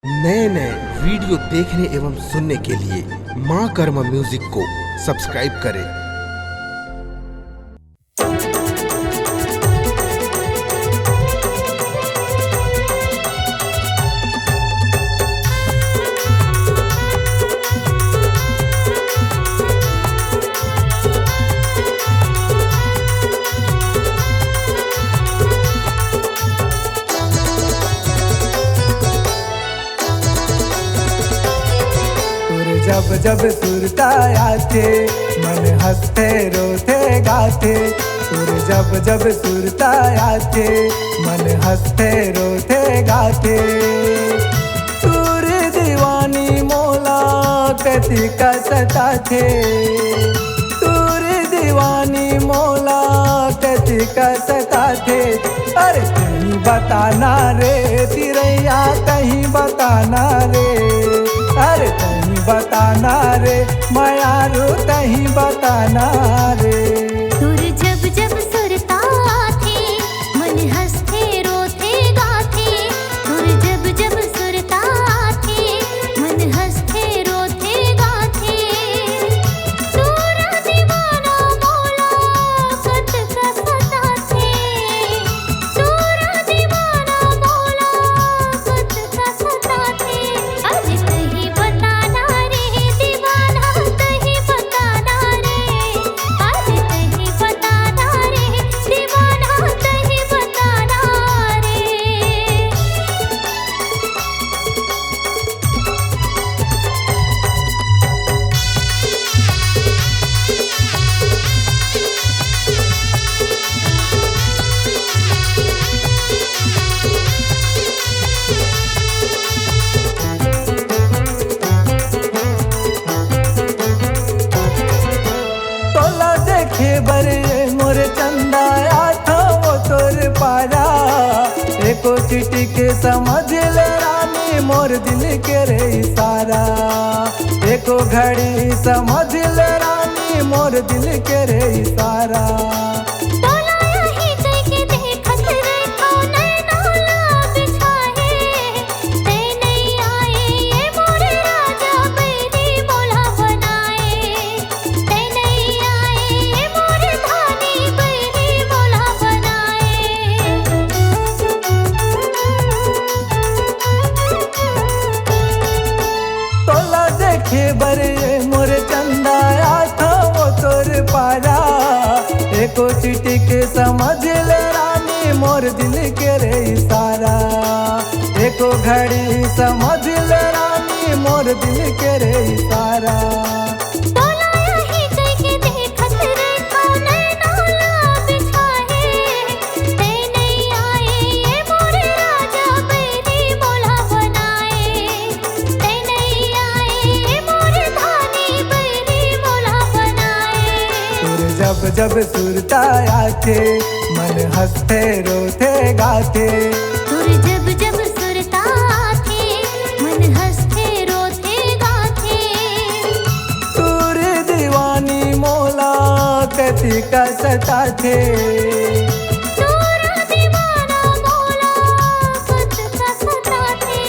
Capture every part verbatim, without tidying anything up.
नए नए वीडियो देखने एवं सुनने के लिए माँ कर्मा म्यूजिक को सब्सक्राइब करें। तोर जब जब सुरता आथे, मन हंसथे रोथे गाथे। तोर जब जब सुरता आथे, मन हंसथे रोथे गाथे। तोर दीवानी मोला कतिका सताथे, तोर दीवानी मोला कतिका सताथे। अरे तहीं बताना रे चिरैया, तहीं बताना रे, अरे तहीं बताना रे मयारू, तहीं बताना रे। तोर जब जब सुरता आथे, मन हंसथे रोथे गाथे। तोर जब जब सुरता आथे, मन हंसथे रोथे गाथे। तोर दीवाना मोला कतका सताथे, तोर दीवाना मोला कतका सताथे। अरे तहीं बताना रे दीवाना, तहीं बताना रे। अरे तहीं बताना रे दीवाना, तहीं बताना रे। तोला देखे बर ए मोर चंदा, आथंव तोर पारा। एको चिटिक समझ ले रानी, मोर दिल के रे इशारा। एको घड़ी समझ ले रानी, मोर दिल के रे इशारा। तोला यही कहिके देखत रे, कौन नैना ला बिछाए। तैं नइ आए, ए मोर राजा, बैरी मोला बनाए। तैं नइ आए, ए मोर धानी, बैरी मोला बनाए। तोला देखे बर ए मोर चंदा, आथंव तोर पारा। एको चिटिक समझ ले रानी, मोर दिल के रे इशारा। एको घड़ी समझ ले रानी, मोर दिल के रे इशारा। तोला यही कहिके देखत रे, कौन नैना ला बिछाए। तैं नइ आए, ए मोर राजा, बैरी मोला बनाए। तैं नइ आए, ए मोर धानी, बैरी मोला बनाए। तोर जब जब सुरता आथे, मन हंसथे रोथे गाथे। तोर जब जब सुरता आथे, मन हंसथे रोथे गाथे। तोर दीवानी मोला कतिका सताथे। तोर दीवाना मोला कतिका सताथे।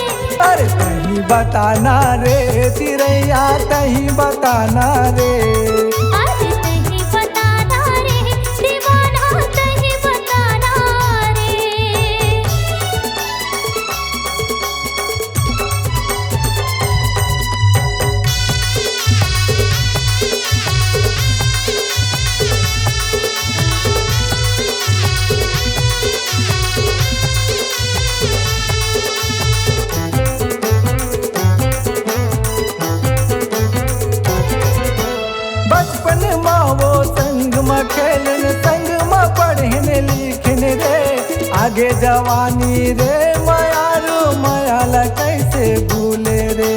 अरे तहीं बताना रे चिरैया, तहीं बताना रे। अरे तहीं बताना रे दीवाना, तहीं बताना रे। बचपन मा वो संग मा खेलिन, संग मा पढ़िन लिखिन रे। आगे जवानी रे मयारू, मया ला कैसे भूले रे।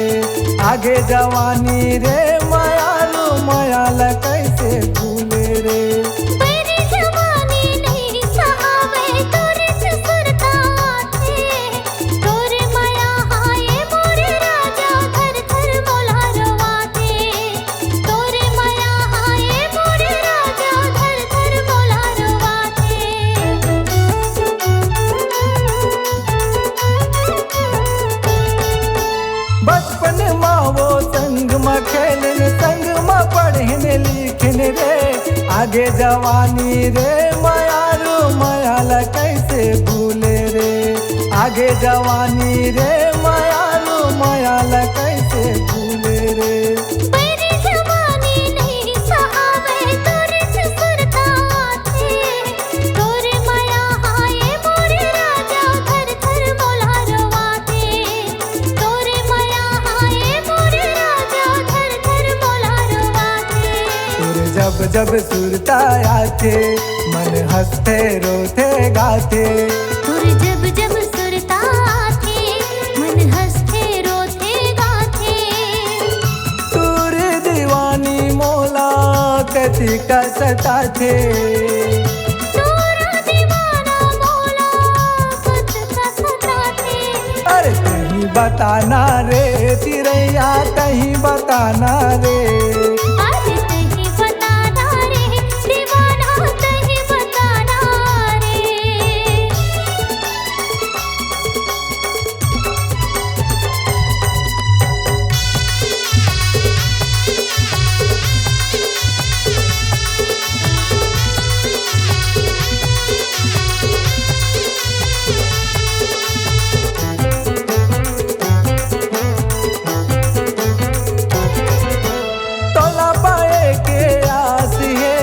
आगे जवानी रे मयारू, मया ला कैसे भूले रे। बैरी जवानी नहीं सहावे, तोरे से सुरता आथे। तोरे मया हाय मोरे राजा, थर थर मोला रोवाथे। तोरे मया हाय मोरे राजा, थर थर मोला रोवाथे। बचपन मा वो संग मा खेलिन, संग मा पढ़िन लिखिन रे। आगे जवानी रे मयारू, मया ला कैसे भूले रे। आगे जवानी रे मयारू, मया ला कैसे भूले रे। परी जवानी नहीं सहावे, तोरे से सुरता आथे। तोरे मया हाय मोरे राजा, घर घर मोला रोवाथे। तोरे मया हाय मोरे राजा, घर घर मोला रोवाथे। तोर जब जब सुरता आथे, मन हंसथे रोथे गाथे। तोर जब जब सुरता आथे, मन हंसथे रोथे गाथे। तोर दीवानी मोला कतिका सताथे। तोर दीवाना मोला कतिका सताथे। अरे तहीं बताना रे चिरैया, तहीं बताना रे। अरे तहीं बताना रे दीवाना, तहीं बताना रे। तोला पाए के आस हे,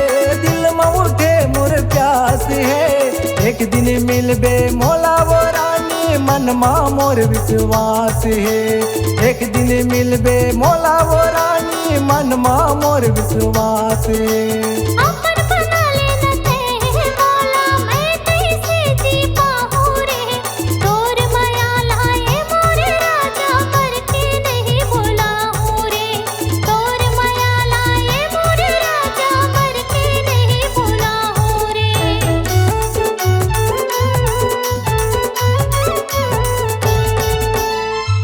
दिल म उठे मोर प्यास हे। एक दिन मिलबे मोला वो रानी, मन मा मोर विश्वास हे। एक दिन मिलबे मोला वो रानी, मन मा मोर विश्वास हे। अपन बना लेना तैं मोला, मैं कैसे जी पाहूँ रे। तोर मया लाए मोरे राजा, मर के नहीं भुलाहूँ रे। तोर मया लाए मोरे राजा, मर के नहीं भुलाहूँ रे।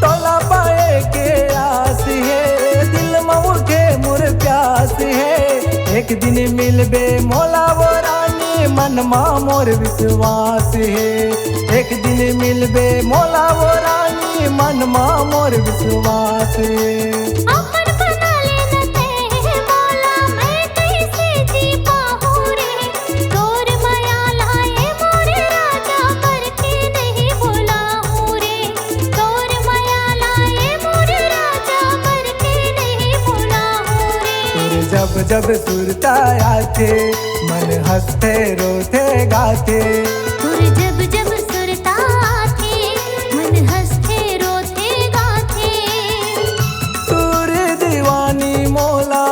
तोला पाए के आस हे, दिल म उठे मोर प्यास हे। एक दिन मिलबे मोला वो रानी, मन मा मोर विश्वास हे। एक दिन मिलबे मोला वो रानी, मन मा मोर विश्वास हे। अपन बना लेना तैं मोला, मैं कैसे जी पाहूँ रे। तोर मया लाए मोरे राजा, मर के नहीं भुलाहूँ रे। तोर मया लाए मोरे राजा, मर के नहीं भुलाहूँ रे। तोर जब जब सुरता आथे, मन हंसथे रोथे गाथे। तोर जब जब सुरता आथे, मन हंसथे रोथे गाथे। तोर दीवानी मोला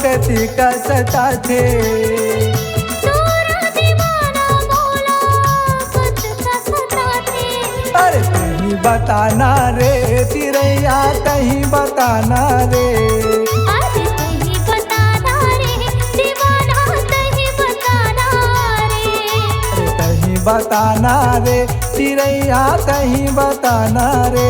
कतिका सताथे। तोर दीवाना मोला कतिका सताथे। अरे तहीं बताना रे चिरैया, तहीं बताना रे। अरे तहीं बताना रे दीवाना, तहीं बताना रे। अरे तहीं बताना रे चिरैया, तहीं बताना रे।